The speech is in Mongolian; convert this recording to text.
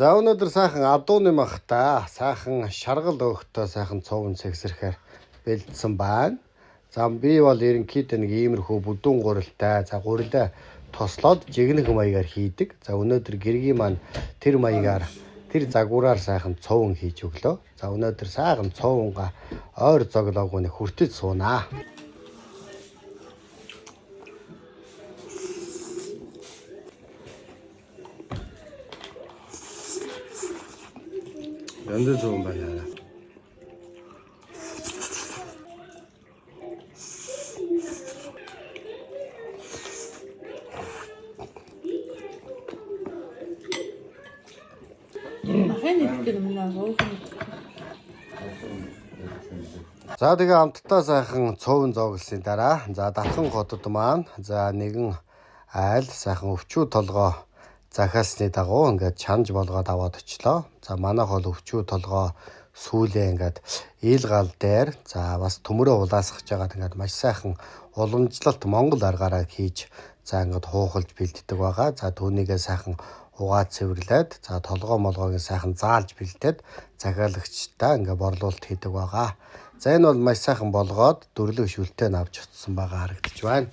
За, өнөөдөр сайхан адууны махтай, сайхан шаргал өөхтэй сайхан цуван сэгсрэхээр бэлдсэн байна. За, би бол ерөнхийдөө нэг иймэрхүү бүдүүн гурилтай. За, гурилаа тослоод жигнэх маягаар хийдэг. За, өнөөдөр гэргийн маань тэр маягаар, тэр загвараар сайхан цуван хийж өглөө. За, өнөөдөр сайхан цувангаа ойр зоглоогүй нэг хүртэж суунаа. Янз цуван байна. Махын идэх юм наа өөх нь. За, тэгээ амттай сайхан цуван зооглосны дараа за Дархан хотод маань за нэгэн айл сайхан өвчүү толгой захиалсны дагуу ингээд чанж болгоод аваад очлоо. За, манайх бол өвчүү толгой сүүлээ ингээд ил гал дээр за бас төмөрөө улаасгаж байгаад ингээд маш сайхан уламжлалт монгол аргаараа хийж за ингээд хуухалж бэлддэг байгаа. За, түүнийгээ сайхан угаа цэвэрлээд, за толгой молгойг нь сайхан заалж бэлдээд захиалагчтай ингээ борлуулалт хийдэг байгаа. За, энэ бол маш сайхан болгоод дөрлөг шүлтэй нь авч очсон байгаа харагдаж байна.